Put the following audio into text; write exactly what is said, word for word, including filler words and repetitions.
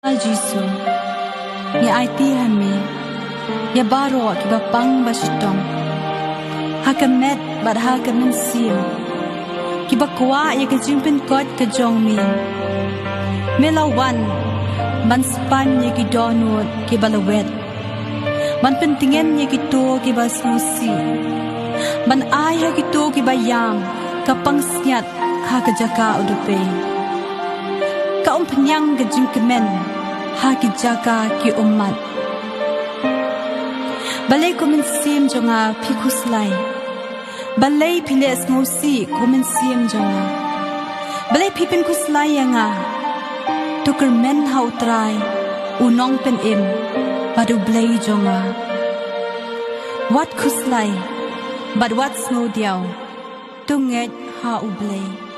A Jisu, ngi aiti ha me ïa baroh kiba pang ba shitom ha ka met bad ha ka mynsiem, kiba kwah ïa ka jingpynkhuid ka jong me. Me la wan ban span ïa ki dohnud kiba lawet, ban pyntngen ïa kito kiba sngewsih, ban ai ha kito kiba ïam ka pansngiat ha ka jaka u dupei. Ka umphniang ka jingkmen ha ki jaka ki ummat. Balei ko Mynsiem jong nga phi khuslai? Balei phi leh sngewsih ko Mynsiem jong nga? Balei phi pynkhuslai ïa nga? To kyrmen ha U Trai, U Nongpynim bad U Blei jong nga. Wat khuslai bad wat sngewdiaw, to ngeit ha U Blei.